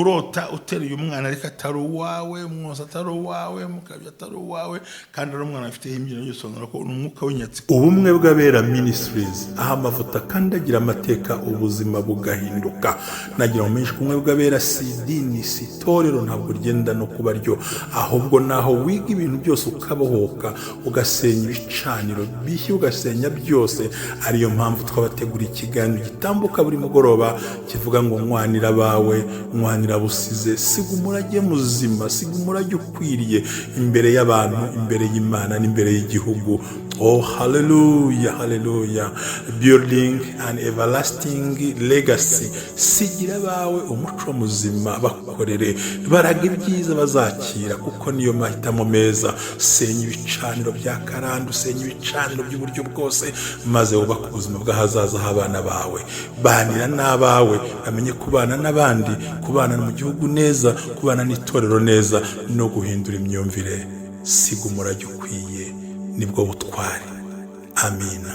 Kurota uteruye umwana ariko atari uwawe, umwonsa atari uwawe, mukabya atari uwawe, kandi ari umwana afite imbyino, bisobanura ko ni umwuka w'inyatsi. Ubumwe bw'Abera Ministries, aho amavuta akandagira amateka, ubuzima bugahinduka. Nagira ngo menshi, ubumwe bw'Abera si idini, si itorero, ntabwo ryenda no kuba ryo, ahubwo naho wiga ibintu byose ukabohoka, ugasenya ibicaniro bishya, ugasenya byose. Ariyo mpamvu twabategura ikiganiro gitambuka buri mugoroba kivuga ngo "Nwanira abawe, nwanira busize, siga umurage muzima, siga umurage ukwiriye imbere y'abantu, imbere y'Imana n'imbere y'igihugu." Oh, haleluya, haleluya! Building an everlasting legacy. Sigira abawe umuco muzima, bakorere, baraga ibyiza bazakira, kuko niyo mahitamo meza. Senya ibicaniro bya karande, usenya ibicaniro by'uburyo bwose, maze wubake ubuzima bw'ahazaza h'abana bawe. Banira n'abawe, bamenye kubana n'abandi, kubana mu gihugu neza, kubana n'itorero neza, no guhindura imyumvire. Siga umurage ukwiye, nibwo butwari. Amina.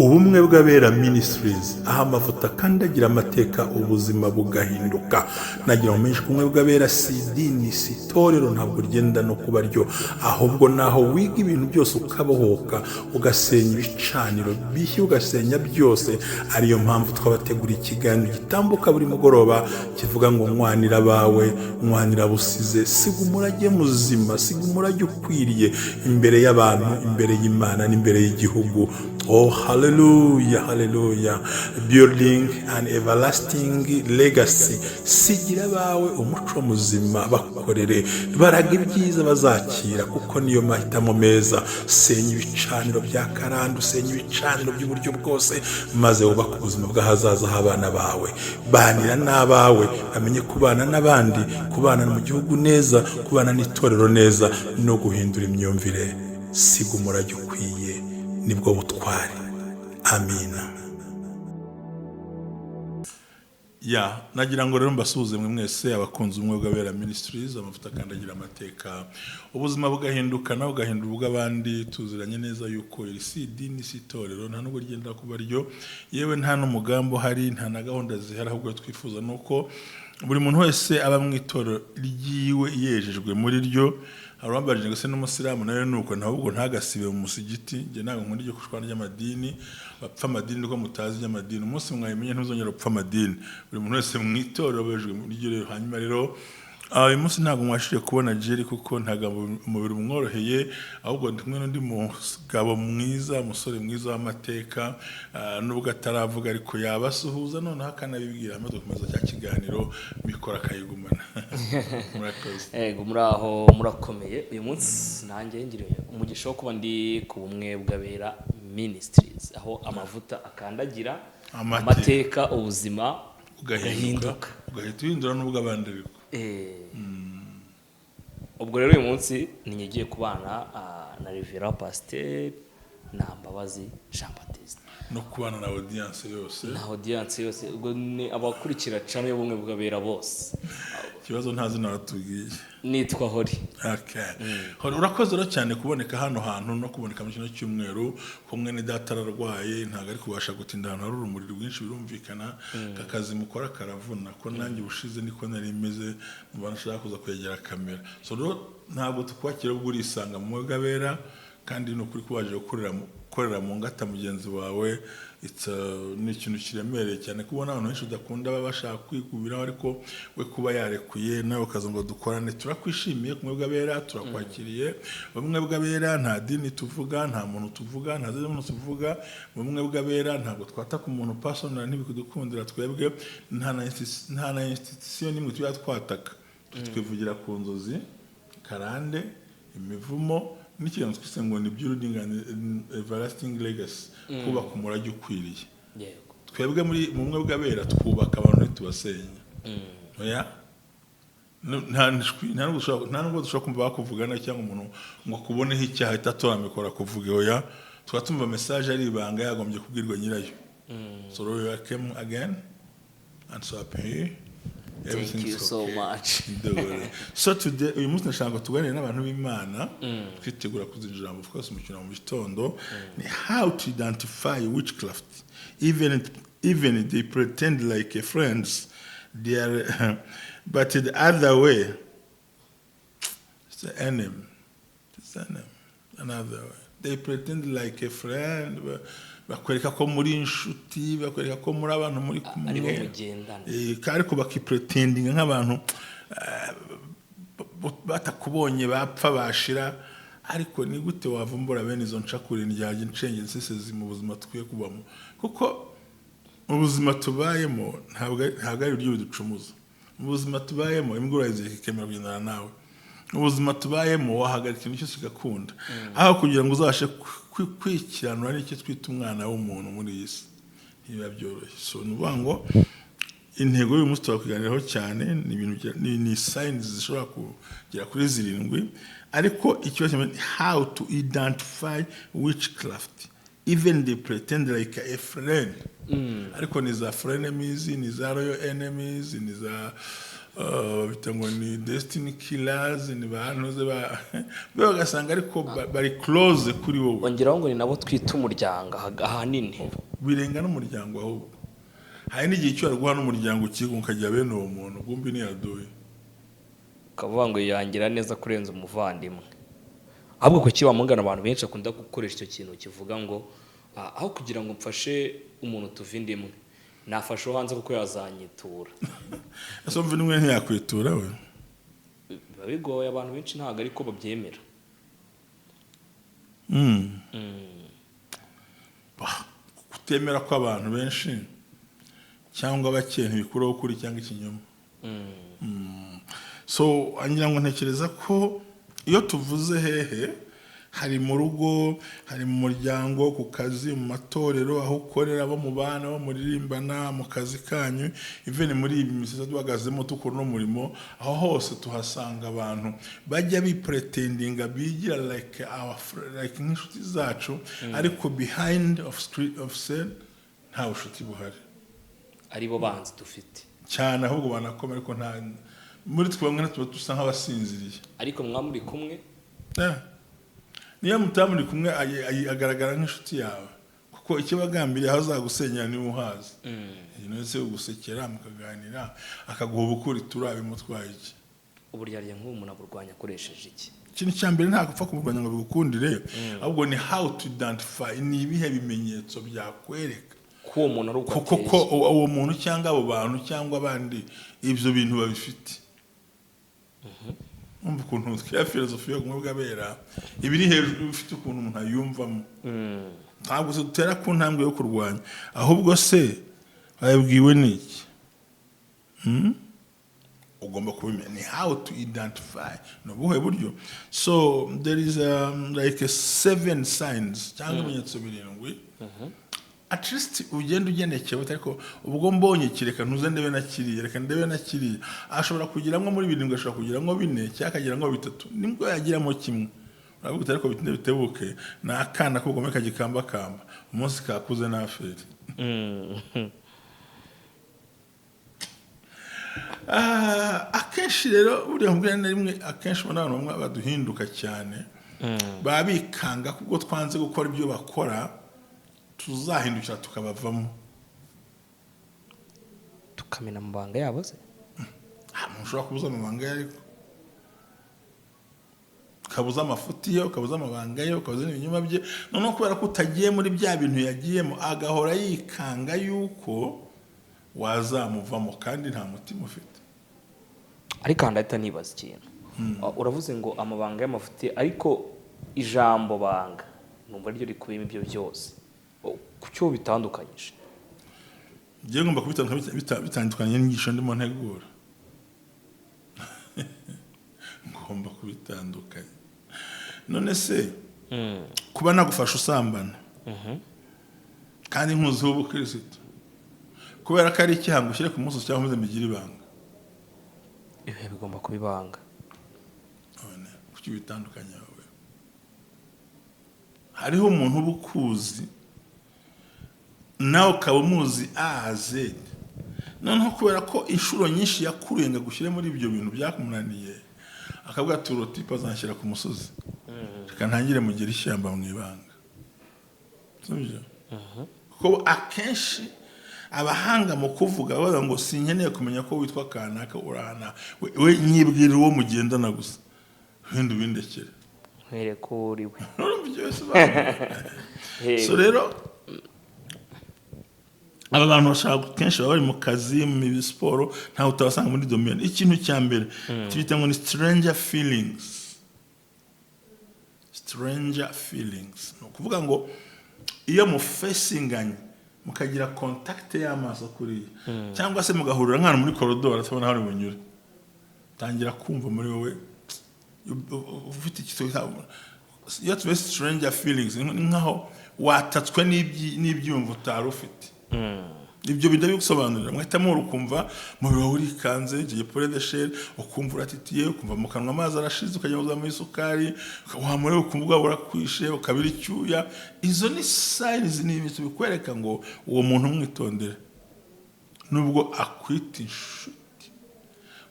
Ubumwe bw'Abera Ministries, aho amavuta akandagira amateka, ubuzima bugahinduka. Nagira ngo menshi, ubumwe bw'Abera si idini, si itorero, ntabwo ryenda no kuba ryo, ahubwo naho wiga ibintu byose ukabohoka, ugasenya ibicaniro bishya, ugasenya byose. Ariyo mpamvu twabategura ikiganiro gitambuka buri mugoroba kivuga ngo "Nwanira abawe, nwanira busize, siga umurage muzima, siga umurage ukwiriye imbere y'abantu, imbere y'Imana n'imbere y'igihugu." Oh, haleluya, haleluya! Building an everlasting legacy. Sigira abawe umuco muzima, bakorere, baraga ibyiza bazakira, kuko niyo mahitamo meza. Senya ibicaniro bya karande, usenya ibicaniro by'uburyo bwose, maze wubake ubuzima bw'ahazaza h'abana bawe. Banira n'abawe, bamenye kubana n'abandi, kubana mu gihugu neza, kubana n'itorero neza, no guhindura imyumvire. Siga umurage ukwiye, nibwo butwari. Amina. Ya, nagira ngo rero mbasuhuze mwe mwese abakunzi Ubumwe bw'Abera Ministries, amavuta akandagira amateka, ubuzima bugahinduka, nawe ugahindura ubw'abandi. Tuziranye neza yuko iri si idini, si itorero, nta nubwo ryenda kuba ryo, yewe nta n'umugambi uhari, nta na gahunda zihari. Ahubwo twifuza ni uko buri muntu wese aba mu itorero ryiwe yejejwe muri ryo. Hari uwambajije ngo se n'umusilamu nawe ni uko? Ntabwo, ntagasibe mu musigiti. Njye ntabwo nkunda iryo kushwana ry'amadini, bapfa amadini niko mutazi iby'amadini. Umunsi mwabimenye ntuzongera gupfa amadini. Buri muntu wese mu itorero bejejwe muri ryo rero. Hanyuma rero uyu munsi ntabwo mwashije kubona Jerry, kuko ntabwo umubiri umworoheye, ahubwo ndi kumwe n'undi mugabo mwiza, umusore mwiza w'amateka, nubwo ataravuga ariko yabasuhuza, noneho akanabibwira, maze gukomeza cya kiganiro, mikoro akayigumana. Murakoze. Ego, muraho, murakomeye. Uyu munsi nanjye ngiriye umugisha wo kuba ndi ku Bumwe bw'Abera Ministries, aho amavuta akandagira amateka, amateka, ubuzima ugahinduka, ugahinduka. Ugahita uhindura n'ubwo abandi ariko. Ubwo rero uyu munsi ngiye kubana na Reverend Pasiteri na Mbabazi Jean Baptiste. No kubana na audience yose. Na audience yose, ubwo ni abakurikira channel y'Ubumwe bw'Abera bose. Ikibazo nta zina watubwiye. Nitwa Hori. Okay. Hori, urakoze rero cyane kuboneka hano hantu no kuboneka mu kino cyumweru, ko mwene data ararwaye, ntabwo ari kubasha gutinda ahantu hari urumuri rwinshi. Birumvikana, aka kazi mukora karavuna, ko nanjye ubushize niko nari meze, mubona nashaka kuza kwegera kamera. So rero ntabwo tukwakira, ubwo urisanga mu bw'Abera, kandi ni ukuri ko waje gukorera mu ngata mugenzi wawe. Ni ikintu kiremereye cyane kubona abantu benshi udakunda baba bashaka kwikubiraho, ariko we kuba yarekuye nawe ukaza ngo dukorane, turakwishimiye. Kumwe bw'Abera turakwakiriye. Bumwe bw'Abera nta dini tuvuga, nta muntu tuvuga, nta zindi muntu tuvuga. Bumwe bw'Abera ntabwo twataka umuntu personal, ntibikudukundira twebwe. Nta na institution n'imwe tuba twataka. Twivugira ku nzozi, karande, imivumo n'ikintu twise ngo ni building an everlasting legacy, kubaka umurage ukwiriye. Twebwe muri mu bumwe bw'Abera twubaka abantu, ntitubasenya. Oya. Nta nubwo dushobora kumva bakuvugana cyangwa umuntu ngo akuboneho icyaha ahita atora mikoro akuvuge. Oya, tuba tumva message ari ibanga yagombye kubwirwa nyirayo. So you are came again and so happy. Thank you Everything's so okay. much. Ndabona. So today, uyu munsi ndashaka ngo tuganire n'abantu b'Imana twitegura kuzinjira mu, of course, umukino mu gitondo, ni how to identify witchcraft even they pretend like a friends. They are, but the other way, it's the enemy. It's the enemy. Another way. They pretend like a friend. Bakwereka ko muri inshuti, bakwereka ko muri abantu muri kumwe. Aribo mugendana. Ariko bakipretendinga nk'abantu batakubonye bapfa bashira. Ariko ni gute wavumbura bene izo ncakure ndyarya, incenge, nsesezi mu buzima tukwiye kubamo? Kuko mu buzima tubayemo ntabwo ari ibiryo biducumuza. Mu buzima tubayemo, imbwa urayizirika ikemera kugendana nawe. Mu buzima tubayemo, wahagarika ikintu cyose ugakunda, aho kugira ngo uzabashe kwikiranura n'icyo twita umwana w'umuntu muri iyi si, ntibiba byoroshye. So ni ukuvuga ngo intego y'uyu munsi turakuganiraho cyane ni ibintu ni signs zishobora kugera kuri zirindwi, ariko ikibazo ni how to identify witchcraft, even they pretend like a friend. Ariko ni za frenemies, ni za royal enemies, ni za bita ngo ni destiny killers, ni ba ntuze ba be, bagasanga ariko bari close kuri wowe. Ongeraho ngo ni nabo twita umuryango ahanini. Birenga n'umuryango, ahubwo hari n'igihe icyo guha n'umuryango ukiga ukajya bene uwo muntu bwumbi ntiyaduye. Ukavuga ngo yangira neza kurenza umuvandimwe. Ahubwo kuki wamugana, abantu benshi bakunda gukoresha icyo kintu kivuga ngo aho kugira ngo mfashe umuntu tuva inda imwe, nafashe uwo hanze kuko yazanyitura? Ese umva nimwe ntiyakwitura we? Biba bigoye, abantu benshi ntabwo ariko babyemera. Bah, kutemera kw'abantu benshi cyangwa bake ntibikuraho ukuri cyangwa ikinyoma. So ngira ngo ntekereza ko iyo tuvuze hehe, hari mu rugo, hari mu muryango, ku kazi, mu matorero, aho ukorera, abo mubana, abo muririmbana, mu kazi kanyu, even muri iyi misozi duhagazemo dukora uno murimo, aho hose tuhasanga abantu bajya bipretendinga, bigira like our like nk'inshuti zacu, ariko behind of street of scene nta bushuti buhari. Aribo banzi dufite. Cyane, ahubwo banakoma, ariko nta muri twe bamwe tuba dusa nk'abasinziriye. Ariko mwa muri kumwe. Niyo mutaba muri kumwe, agaragara nk'inshuti yawe, kuko icyo bagambiriye, aho azagusenyera niwe uhazi. Ndetse ugusekera mukaganira, akaguha ubukuritura, bimutwaye iki? Uburyarya nk'ubu umuntu aburwanya akoresheje iki? Ikintu cya mbere, ntabwo upfa kumurwanya ngo bigukundire, ahubwo ni how to identify, ni ibihe bimenyetso byakwereka ko uwo muntu ari uko kuko ateye. Ko uwo muntu cyangwa abo bantu cyangwa abandi ibyo bintu babifite. Umva ukuntu twiya filozofi yo bumwe bw'abera ibiri hejuru bifite ukuntu umuntu ayumvamo. Ntabwo dutera ku ntambwe yo kurwanya, ahubwo se babibwiwe n'iki? Ugomba kubimenya, ni how to identify, ni ubuhe buryo? So there is like a seven signs cyangwa ibimenyetso birindwi, at least ugenda ugenekewe. Ariko ubwo mbonye iki, reka ntuze ndebe na kiriya, reka ndebe na kiriya. Ashobora kugiramo muri birindwi, ashobora kugiramo bine cyangwa akagiramo bitatu. Nibwo yagiramo kimwe, uravuga uti ariko bitinde bitebuke ni akana k'ubugome kagikambakamba, umunsi kakuze n'aferi. Akenshi rero buriya nkubwira na rimwe, akenshi ubona abantu bamwe baduhinduka cyane, baba bikanga kubwo twanze gukora ibyo bakora, tuzahindukira tukabavamo. Tukamena amabanga yabo se? Nta muntu ushobora kubuza amabanga ye, ariko ukabuza amafuti ye, ukabuza amabanga ye, ukabuza n'ibinyoma bye. Noneho kubera ko utagiye muri bya bintu yagiyemo, agahora yikanga yuko wazamuvamo kandi nta mutima ufite. Ariko aha ndahita nibaza ikintu. Uravuze ngo amabanga y'amafuti, ariko ijambo banga numva ryo rikubiyemo ibyo byose. Ku cyo bitandukanyije? Ngiye ngomba kubitandukanya bitandukanye n'inyigisho ndimo ntegura, ngomba kubitandukanya. None se kuba nagufasha usambana kandi nkuziho ubukirisitu, kubera ko ari icyaha ngo ushyire ku munsi cyangwa umaze mbigire ibanga? Ibihe bigomba kuba ibanga. None kuki bitandukanya wowe? Hariho umuntu uba ukuzi, nawe ukaba umuzi A a Z. Noneho kubera ko inshuro nyinshi yakuruye ngo agushyire muri ibyo bintu byakumunaniye, akavuga ati: "Urotipe azanshyira ku musozi, reka ntangire mugire ishyamba mu ibanga." Sibyo? Kuko akenshi Abahanga mu kuvuga bavuga ngo sinkeneye kumenya ko witwa kanaka, urahana we, nyibwira uwo mugendana gusa, ibindi ubindekere. Nkwereke uwo uri we. Urumva ibyo bisobanura? So rero aba bantu bashaka kenshi baba bari mu kazi, mu siporo, ntawe utabasanga muri domaine. Ikintu cya mbere tubita ngo ni stranger feelings. Stranger feelings ni ukuvuga ngo iyo mufacinganye, mukagira contact y'amaso kuriya, cyangwa se mugahurira nk'ahantu muri korodoro atabona aho uri bunyure, tangira kumva muri wowe ufite ikintu. Iyo tuvuze stranger feelings, ni nkaho watatswe n'ibyiyumvo utari ufite. Ibyo bigusobanurira, muhita muhura ukumva umubiri wawe urikanze, icyo poule de chair, ukumva uratitiye, ukumva mu kanwa amazi arashize, ukajya uzamo isukari, wamureba ukumva ubwawe urakwishe, ukabira icyuya. Izo ni signs, ni ibimenyetso bikwereka ngo uwo muntu umwitondere, nubwo akwita inshuti.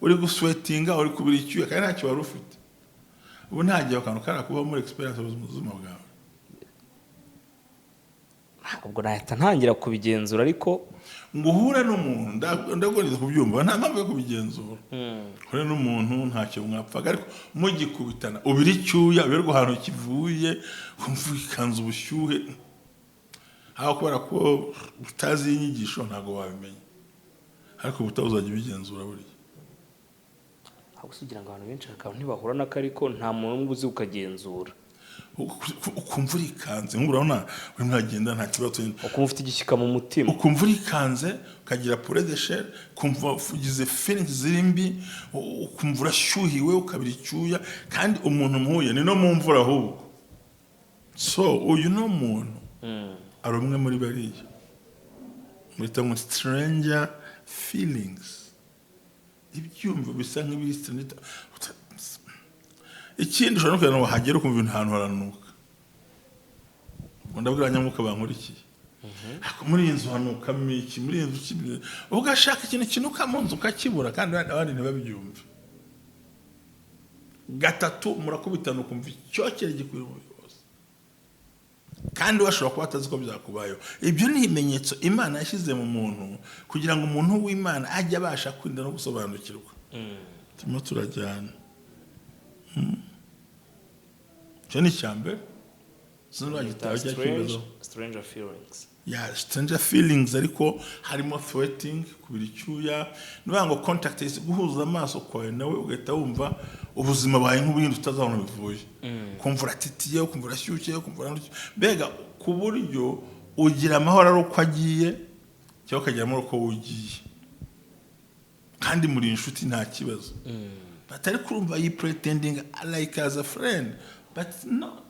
Uri gusweatinga, uri kubira icyuya kandi ntacyo wari ufite. Ubu nta gihe akantu karakubaho muri experience y'ubuzima bwawe? Ubwo nahita ntangira kubigenzura, ariko ngo uhure n'umuntu, ndagoniza kubyumva, nta mpamvu yo kubigenzura. Uhure n'umuntu ntacyo mwapfaga, ariko mugikubitana ubira icyuya, uberwa ahantu kivuye, ukumva wikanze ubushyuhe. Aho kubera ko utazi iyi nyigisho ntabwo wabimenya, ariko ubutaha uzajya ubigenzura buriya. Ahubwo se ugira ngo abantu benshi bakaba ntibahura n'ako, ariko nta muntu n'umwe uzi ukagenzura. Ukumva urikanze, nk'ubu urabona urimo uragenda nta kibazo. Ukumva ufite igishyika mu mutima. Ukumva urikanze, ukagira poule de chair, ukumva ugize feelings ziri mbi, ukumva urashyuhiwe, ukabira icyuya, kandi umuntu muhuye ni no mu mvura ahubwo. So uyu ni umuntu ari umwe muri bariya mwita ngo stranger feelings, ibyumvo bisa nk'ibiri stranger. Ikindi, ushobora no kugira ngo wahagera ukumva ibintu ahantu haranuka. Ubwo ndabwira abanyamwuka bankurikiye. Ariko muri iyi nzu hanukamo iki? Muri iyi nzu ugashaka ikintu kinuka mu nzu ukakibura, kandi abandi ntibabyumve. Gatatu, murakubitana ukumva icyokere gikwira umubiri wose, kandi we ashobora kuba atazi ko byakubayeho. Ibyo ni ibimenyetso Imana yashyize mu muntu kugira ngo umuntu w'Imana ajye abasha kwirinda no gusobanukirwa. Turimo turajyana? Icyo ni icya mbere. Sinuragitaho cya kibazo. Stranger feelings. Ya, stranger feelings, ariko harimo sweating, kubira icyuya. Ni ukuvuga ngo contact is guhuza amaso kwawe nawe, ugahita wumva ubuzima bwawe nk'ubuhindu utazabona bivuye, ukumva uratitiye, ukumva urashyushye, ukumva mbega ku buryo ugira amahoro ari uko agiye, cyangwa ukagira amahoro uko ugiye, kandi muri inshuti nta kibazo. But ariko urumva yi pretending like as a friend, but no,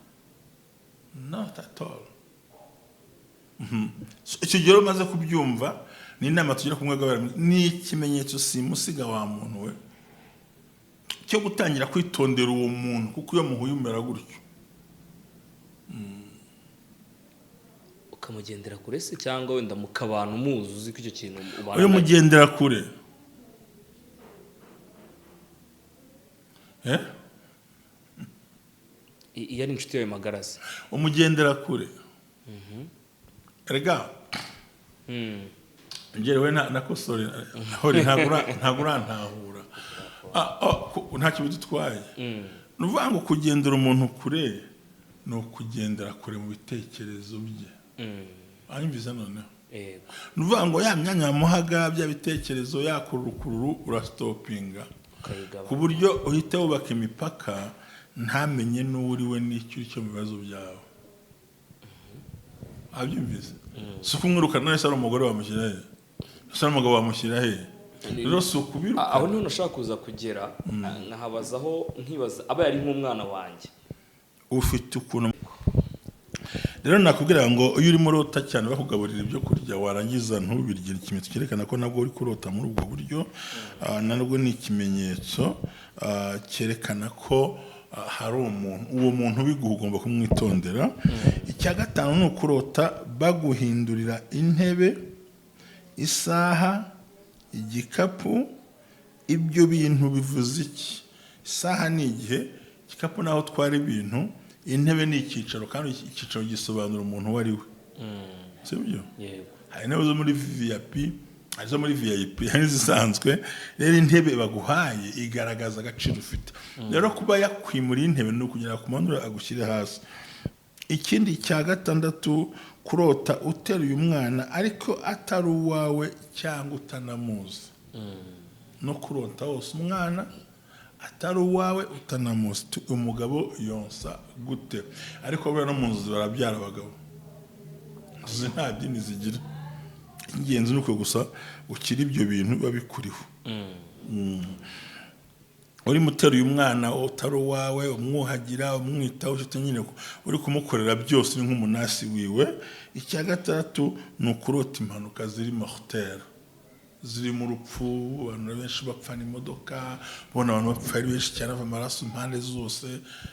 not at all. So, icyo gihe rero umaze kubyumva, ni inama tugira ku mwega, ni ikimenyetso simusiga wa muntu we cyo gutangira kwitondera uwo muntu, kuko iyo muhuye umera gutyo. Ukamugendera kure se, cyangwa wenda mukabana umuzi, uzi ko icyo kintu ubana Uyu nacyo? Mugendera kure, eh? Iyo ari inshuti yawe magara se? Umugendera kure erega. Njyewe nakosore hori, ntabwo urantahura. Ntacyo bidutwaye. Ni ukuvuga ngo kugendera umuntu kure ni ukugendera kure mu bitekerezo bye. Wanyumvise noneho? Yego. Ni ukuvuga ngo ya myanya wamuhaga, bya bitekerezo, yakururukururu, urastopinga ukayigabanya, ku buryo uhita wubaka imipaka, ntamenye n'uwo uri we n'icyo uri cyo mu bibazo byawe. Abyumvise? Si ukumwirukana. None se ari umugore wamushyira he? Ese ari umugabo wamushyira he? Rero si ukubirukana. Aho niho nashaka kuza kugera, nkahabazaho, nkibaza aba yari nk'umwana wanjye. Ufite ukuntu rero nakubwira ngo iyo urimo urota cyane bakugaburira ibyo kurya, warangiza ntubirye, ikimenyetso cyerekana ko nabwo uri kurota muri ubwo buryo. Nabwo ni ikimenyetso cyerekana ko hari umuntu, uwo muntu ubiguha ugomba kumwitondera. Icya gatanu ni ukurota baguhindurira intebe, isaha, igikapu. Ibyo bintu bivuze iki? Isaha ni igihe, igikapu ni aho utwara ibintu, intebe ni icyicaro, kandi icyicaro gisobanura umuntu uwo ari we, sibyo? Yego. Hari intebe zo muri VIP, hari izo muri VIP, hari n'izisanzwe. Rero intebe baguhaye igaragaza agaciro ufite. Rero kuba yakwimura intebe ni ukugira ku manura agushyire hasi. Ikindi cya gatandatu, kurota uteruye umwana ariko atari uwawe cyangwa utanamuzi, no kurota wose umwana atari uwawe, utanamuzi. Umugabo yonsa gute? Ariko buriya no mu nzu barabyara abagabo. Inzozi nta dini zigira. Icy'ingenzi ni uko gusa ukira ibyo bintu biba bikuriho. Urimo uteruye umwana utari uwawe, umwuhagira, umwitaho, ufite nyine uri kumukorera byose, ni nk'umunasi wiwe. Icya gatandatu ni ukurota impanuka ziri mortelles, zirimo urupfu, abantu benshi bapfa n'imodoka, ubona abantu bapfa ari benshi cyane, bava amaraso impande zose.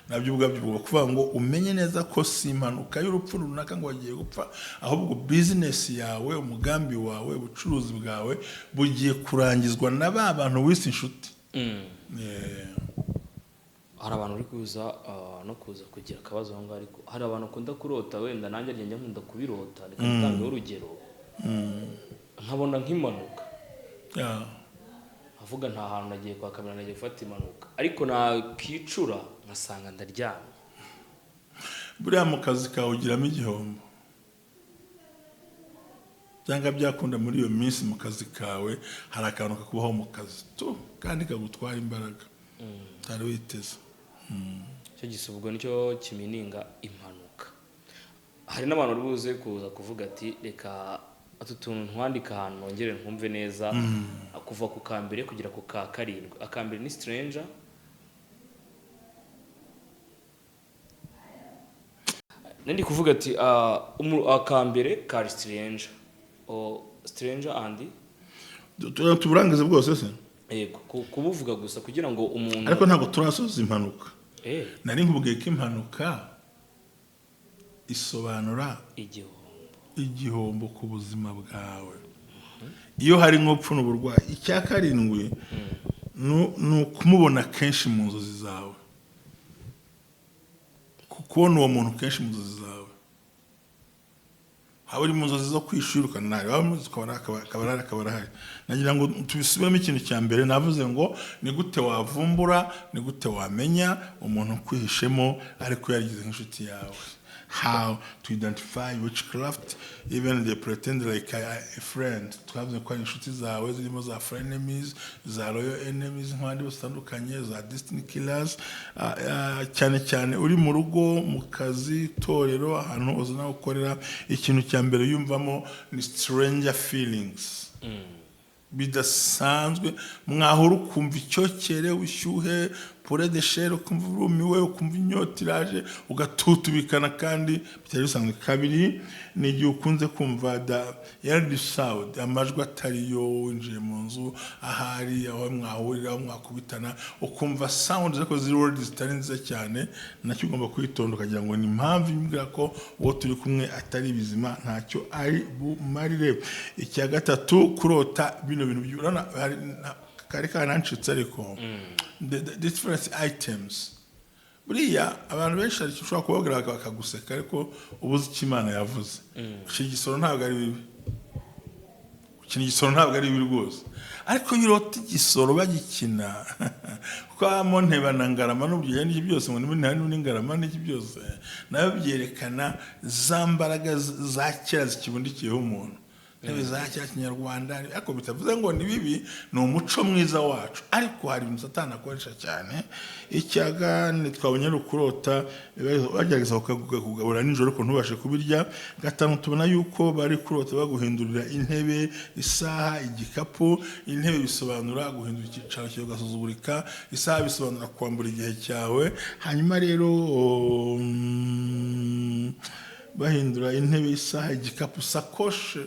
Nabyo ubwabyo ugomba kuvuga ngo umenye neza ko si impanuka y'urupfu runaka ngo wagiye gupfa, ahubwo bizinesi yawe, umugambi wawe, ubucuruzi bwawe bugiye kurangizwa na ba bantu wise inshuti. Hari abantu uri kuza no kuza kugira akabazo aho ngaho, ariko hari abantu bakunda kurota, wenda nanjye njya nkunda kubirota. Reka ntangeho urugero, nkabona nk'impanuka, avuga nta hantu nagiye kwa kamera, nagiye gufata impanuka, ariko nakicura nkasanga ndaryamye. Buriya mu kazi kawe ugiramo igihombo, cyangwa byakunda muri iyo minsi mu kazi kawe hari akantu kakubaho mu kazi tu kandi kagutwara imbaraga utari witeze. Icyo gisubwo nicyo kimininga impanuka. Hari n'abantu bari buze kuza kuvuga ati: "Reka utu tuntu ntwandike ahantu nongere nkumve neza." Kuva ku ka mbere kugera ku ka karindwi. Aka mbere ni stranger. Nandi kuvuga ati aka mbere kari stranger, o stranger and Tuburangize bwose se? Yego, kubuvuga gusa kugira ngo umuntu Ariko ntabwo turasoza impanuka. Nari nkubwiye ko impanuka isobanura igihombo. Igihombo ku buzima bwawe iyo hari nk'upfu n'uburwayi. Icya karindwi ni ukumubona kenshi mu nzozi zawe, kubona uwo muntu kenshi mu nzozi zawe. Waba uri mu nzozi zo kwishuri ukanahari, waba mu ukabona akaba arahari. Nagira ngo tubisubiremo. Ikintu cya mbere navuze ngo ni gute wavumbura, ni gute wamenya umuntu ukwihishemo ariko yarigize nk'inshuti yawe? How to identify witchcraft even they pretend like a friend. Twavuze ko ari inshuti zawe zirimo za frenemies, za loyal enemies, nk'abandi batandukanye, za destiny killers. Cyane cyane uri mu rugo, mu kazi, itorero, ahantu hose nawe ukorera, ikintu cya mbere yumvamo ni stranger feelings bidasanzwe. Mwahura ukumva icyokere, ubushyuhe, pure de chair, ukumva urumiwe, ukumva inyota iraje, ugatutubikana kandi bitari bisanzwe. Kabiri ni igihe ukunze kumva da yari sound, amajwi atari yo, winjiye mu nzu ahari aho mwahurira, aho mwakubitana, ukumva sound ariko ziri word zitari nziza cyane. Nacyo ugomba kwitonda ukagira ngo ni impamvu imbwira ko uwo turi kumwe atari bizima, ntacyo ari bumarire. Icya gatatu, kurota bino bintu urabona kari kanancitse, ariko the different items, buriya abantu benshi hari icyo ushobora kubabwira bakaguseka, ariko uba uzi icyo Imana yavuze. Gukina igisoro ntabwo ari bibi, gukina igisoro ntabwo ari bibi rwose, ariko iyo urota igisoro bagikina, kuko habamo nteba na ngarama n'uburyo n'iki byose, ngo ni n'ingarama n'iki byose, nayo byerekana za mbaraga za kera zikibundikiyeho umuntu, intebe za kera kinyarwanda. Ariko bitavuze ngo ni bibi, ni umuco mwiza wacu, ariko hari ibintu Satani akoresha cyane. Icyaga twabonye ari ukurota bagerageza kukugabura nijoro ariko ntubashe kubirya. Gatanu, tubona yuko bari kurota baguhindurira intebe, isaha, igikapu. Intebe bisobanura guhindura icyicaro cyawe ugasuzugurika, isaha bisobanura kwambura igihe cyawe. Hanyuma rero bahindura intebe, isaha, igikapu, sakoshe,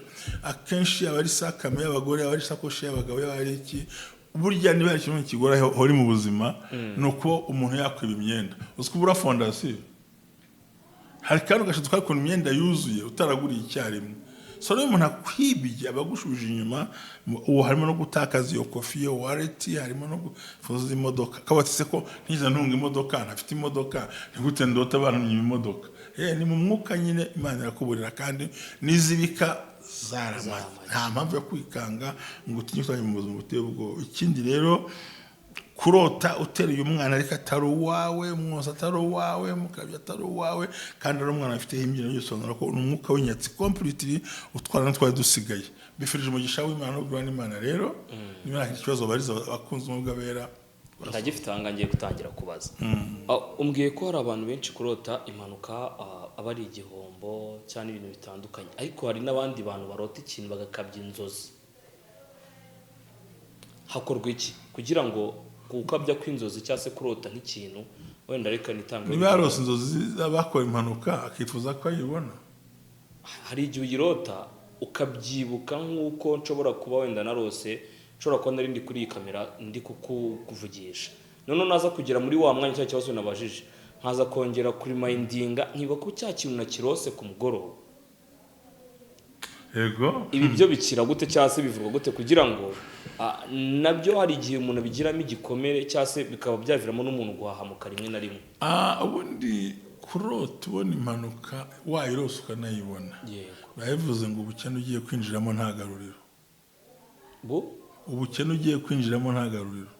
akenshi aba ari sakame y'abagore, aba ari isakoshi y'abagabo, yaba ari iki. Burya niba hari ikintu kigora hori mu buzima ni uko umuntu yakwiba imyenda. Uzi ko ubura fondasiyo, hari kandi ugashatse ukabona imyenda yuzuye utaraguriye icyarimwe. So rero umuntu akwibye aba agushubije inyuma. Uwo harimo no gutakaza iyo kofi, iyo wallet, harimo no gufuza imodoka. Kabatse ko ntigeze ntunga imodoka, ntafite imodoka, ni gute ndota bantumye imodoka? Ni mu mwuka nyine, Imana irakuburira kandi n'izibika Zaramake. Nta mpamvu yo kwikanga ngo utinye kuzajya mu buzima buteye ubwoba. Ikindi rero, kurota uteruye umwana ariko atari uwawe, umwonsa atari uwawe, mukabya atari uwawe, kandi ari umwana afite imbyino, bisobanura ko ni umwuka w'inyatsi completely utwara n'utwari dusigaye. Mbifurije umugisha w'Imana no guhura n'Imana. Rero niba nta kibazo bariza abakunzi b'Ubwabera. Ndagifite aha ngaha, ngiye gutangira kubaza. Umbwiye ko hari abantu benshi kurota impanuka aba ari igihombo cyangwa ibintu bitandukanye, ariko hari n'abandi bantu barota ikintu bagakabya inzozi. Hakorwa iki kugira ngo gukabya kw'inzozi cyangwa se kurota nk'ikintu wenda, reka nitange? Niba yarose inzozi z'abakora impanuka akifuza ko ayibona. Hari igihe uyirota ukabyibuka, nk'uko nshobora kuba wenda narose, nshobora kuba nari ndi kuri iyi kamera ndi kukuvugisha, noneho naza kugera muri wa mwanya cya kibazo nabajije, nkaza kongera kurimindinga, nkibuka ko cya kintu nakirose ku mugoroba. Ibi byo bikira gute cyangwa se bivurwa gute, kugira ngo nabyo hari igihe umuntu abigiramo igikomere cyangwa se bikaba byaviramo n'umuntu guhahamuka rimwe na rimwe? Ubundi kurota ubona impanuka, wayirose ukanayibona, biba ngo ubukene ugiye kwinjiramo nta garuriro. Bu Ubukene ugiye kwinjiramo nta garuriro,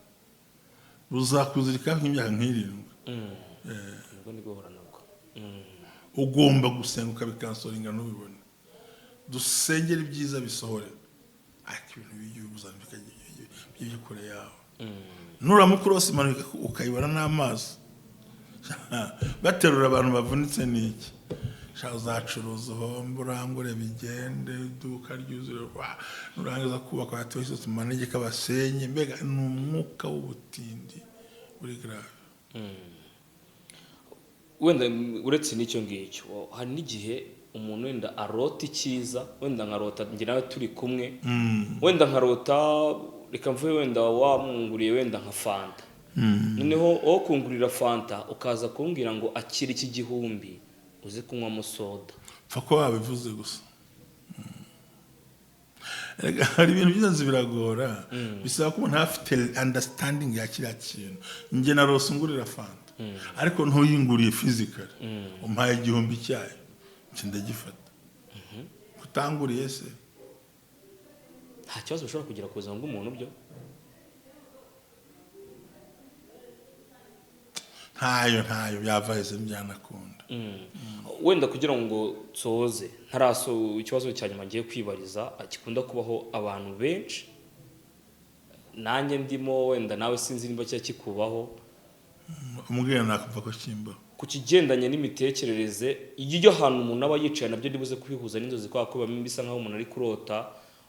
buzakuzirika nk'imyaka nk'irindwi. Nibwo ndi guhura nabwo. Ugomba gusenga ukabicancelinga ntubibone. Dusengere ibyiza bisohore, ariko ibintu bijya bikajya bijya kure yawe. Nuramuka urose impanuka ukayibona n'amaso, baterura abantu bavunitse, n'iki? Sha, uzacuruza uhombe, urangure bigende, iduka ryuzure, nurangiza kubaka bati wese manegeka basenye. Mbega ni umwuka w'ubutindi uri grave. Wenda uretse n'icyo ngicyo, hari n'igihe umuntu wenda arota icyiza, wenda nkarota njye nawe turi kumwe, wenda nkarota, reka mvuge wenda wamwunguriye wenda nka fanta, noneho wowe kungurira fanta ukaza kumbwira ngo akira iki 1000 uze kunywamo soda. Pfa ko wabivuze gusa. Erega hari ibintu by'inzozi biragora, bisaba ko umuntu aba afite understanding ya kiriya kintu. Njye narose ungurira fanta, ariko ntuyinguriye physically, umpaye 1000 cyayo, njye ndagifata. Kutanguriye se? Nta kibazo bishobora kugira ku buzima bw'umuntu byo? Ntayo, ntayo byava hese, byanakunda. Wenda kugira ngo nsoze, ntaraso ikibazo cya nyuma ngiye kwibariza, gikunda kubaho abantu benshi, nanjye ndimo, wenda nawe sinzi niba cyari kikubaho. Umubwira nakumva ko kimbaho. Ku kigendanye n'imitekerereze iyo ahantu umuntu aba yicaye, nabyo ndibuze kubihuza n'inzozi, kubera ko biba bisa nk'aho umuntu ari kurota,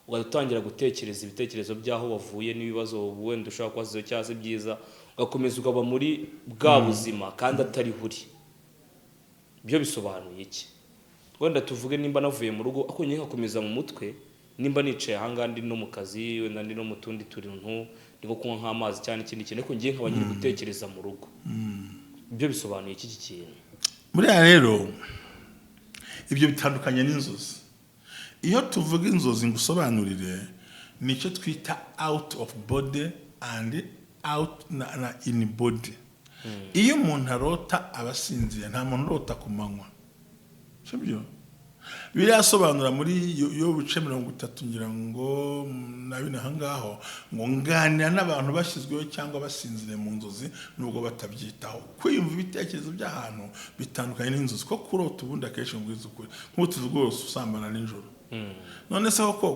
ugahita utangira gutekereza ibitekerezo by'aho wavuye n'ibibazo wenda ushobora kuba wasizeho cyangwa se byiza, ugakomeza ukaba muri bwa buzima kandi atari buri. Byo bisobanuye iki? Wenda tuvuge nimba navuye mu rugo, ariko njye nkakomeza mu mutwe, nimba nicaye ahangaha ndi no mu kazi, wenda ndi no mu tundi tuntu, ndi nko kunywa nk'amazi cyangwa ikindi kintu, ariko ngiye nkaba nkiri gutekereza mu rugo. Byo bisobanuye iki kintu? Buriya rero ibyo bitandukanye n'inzozi. Iyo tuvuga inzozi, ngo usobanurire, nicyo twita out of body and out na in body. Iyo umuntu arota aba asinziye, nta muntu urota ku manywa, sibyo? Birasobanura muri yo bice 34 ngira ngo na bine aho ngaho, ngo nganira n'abantu bashyizweho cyangwa basinziriye mu nzozi nubwo batabyitaho. Kwiyumva ibitekerezo by'ahantu bitandukanye n'inzozi, ko kurota ubundi akenshi, ngo ukuri, nk'ubu tuvuga rwose usambana nijoro, none se koko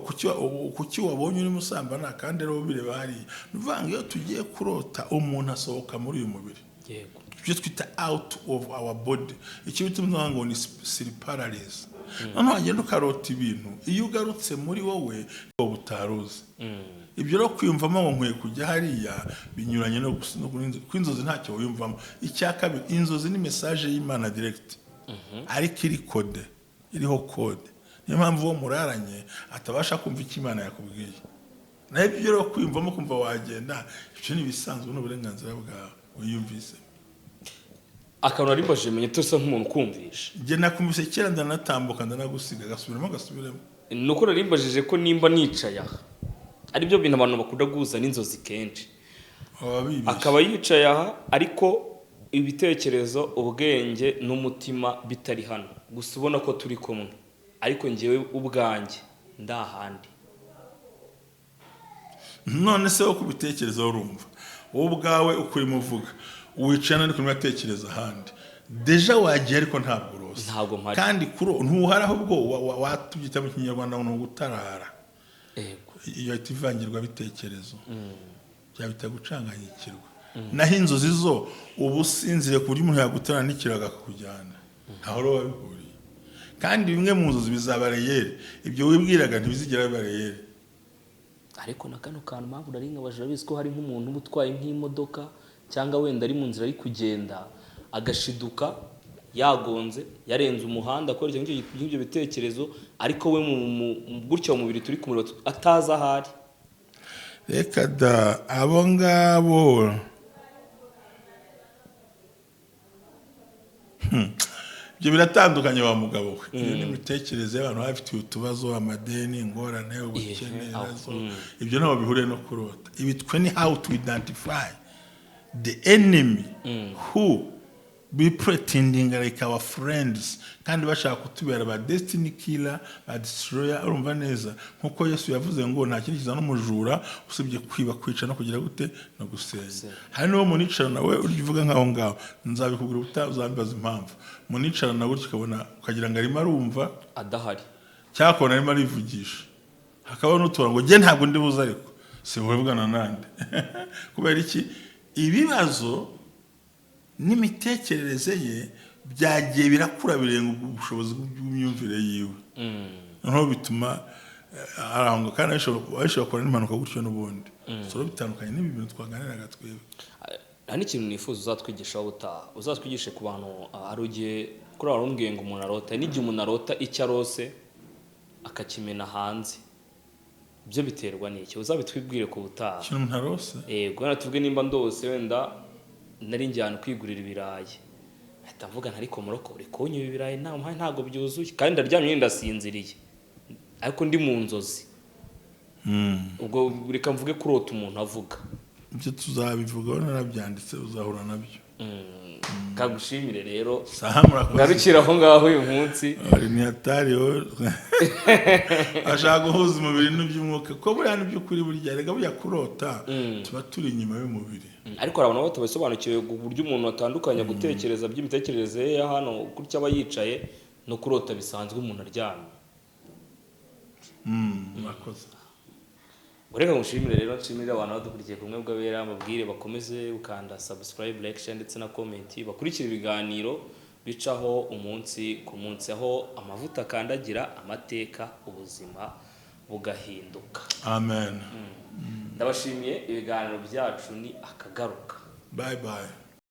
kuki wabonye urimo usambana kandi rero ubireba hariya? Ni ukuvuga ngo iyo tugiye kurota, umuntu asohoka muri uyu mubiri, ibyo twita out of our body, icyo bita ngo ni sleep paralysis. Noneho wagenda ukarota ibintu, iyo ugarutse muri wowe wowe utaruzi. Ibyo rero kwiyumvamo ngo nkwiye kujya hariya binyuranye no kuko inzozi ntacyo wiyumvamo. Icya kabiri, inzozi ni message y'Imana direct, ariko iri code, iriho code. Niyo mpamvu uwo muraranye atabasha kumva icyo Imana yakubwiye. Naho ibyo rero kwiyumvamo, kumva wagenda, ibyo ni ibisanzwe, ni uburenganzira bwawe wiyumvise. Akantu nari mbajije, menye tusa nk'umuntu ukumvisha. Njye nakumvise kera, ndanatambuka ndanagusiga, gasubiremo gasubiremo. Ni uko nari mbajije ko nimba nicaye aha, aribyo bintu abantu bakunda guhuza n'inzozi kenshi. Baba bibeshye. Akaba yicaye aha, ariko ibitekerezo, ubwenge n'umutima bitari hano, gusa ubona ko turi kumwe, ariko ngewe ubwanjye Ndahandi. None se wo kubitekerezaho, urumva wowe ubwawe uko urimo uvuga, wicaye ariko urimo uratekereza ahandi, déjà wagiye, ariko ntabwo urose. Ntabwo mpari. Kandi kuro ntuhari, ahubwo watubyita mu Kinyarwanda ngo ni ugutarara. Iyo ahita ivangirwa bitekerezo, byabita gucanganyikirwa. Naho inzozi zo, uba usinziriye ku buryo umuntu yagutarana n'ikirago akakujyana, ntaho rero bihuriye. Kandi bimwe mu nzozi bizaba réel, ibyo wibwiraga ntibizigera biba réel. Ariko na kano kantu, mpamvu nari nkabajije, urabizi ko hari nk'umuntu uba utwaye nk'imodoka, cyangwa wenda ari mu nzira ari kugenda, agashiduka yagonze, yarenze umuhanda kubera icyo ngibyo bitekerezo, ariko we gutya mu mubiri turi kumureba atazi aho ari. Reka da, abo ngabo. Ibyo biratandukanye wa mugabo we. Iyo ni imitekerereze y'abantu baba bafitiye utubazo, amadeni, ingorane, ubukene, ibibazo. Ibyo ntabwo bihuriye no kurota. Ibi twe ni how to identify the enemy who be pretending like our friends, kandi bashaka kutubera ba destiny killer, ba destroyer. Urumva neza, nkuko Yesu yavuze ngo nta kindi kizana umujura usibye kwiba, kwica no kugira gute, no gusenya. Hari n'uwo municara nawe urya uvuga nk'aho ngaho, nzabikubwira ubutaha, uzambaza impamvu municara nawe gutya, ukabona ukagira ngo arimo arumva adahari, cyangwa akabona arimo arivugisha, hakaba n'utura ngo njye ntabwo ndi buze, ariko si uvugana nande? Kubera iki? Ibibazo n'imitekerereze ye byagiye birakura birenga ubushobozi bw'imyumvire yiwe, noneho bituma arangwa, kandi ashobora gukora n'impanuka gutyo n'ubundi. So rero bitandukanye n'ibi bintu twaganiraga twebwe. Hari n'ikintu nifuza uzatwigishaho ubutaha, uzatwigishe ku bantu. Hari igihe kuri wari umbwiye ngo umuntu arota, hari n'igihe umuntu arota icyo arose akakimena hanze. Ibyo biterwa n'iki? Uzabitwibwire ku butaha. Ikintu umuntu arose? Yego, wenda tuvuge nimba ndose, wenda nari njyana kwigurira ibirayi, ahita mvuga nti: "Ariko muroko uri kunywa ibi birayi nta mpaye, ntabwo byuzuye," kandi ndaryamye nyine ndasinziriye, ariko ndi mu nzozi. Ubwo reka mvuge kurota umuntu avuga. Ibyo tuzabivugaho, narabyanditse, uzahura nabyo. Kagushimire rero. Saha, murakoze. Ngarukira aho ngaho uyu munsi. Ari ni hatari wowe. Ashaka guhuza umubiri n'iby'umwuka, ko buriya n'iby'ukuri, burya rega burya kurota tuba turi inyuma y'umubiri. Ariko hari abantu batabisobanukiwe uburyo umuntu atandukanya gutekereza by'imitekerereze ye ya hano gutya aba yicaye, no kurota bisanzwe umuntu aryamye. Murakoze. Reka ngushimire rero, nshimire abantu badukurikiye kumwe bw'abera, mbabwire bakomeze gukanda subscribe, like, share ndetse na comment, bakurikire ibiganiro bicaho umunsi ku munsi, aho amavuta akandagira amateka, ubuzima bugahinduka. Amen. Ndabashimiye, ibiganiro byacu ni akagaruka. Bye bye.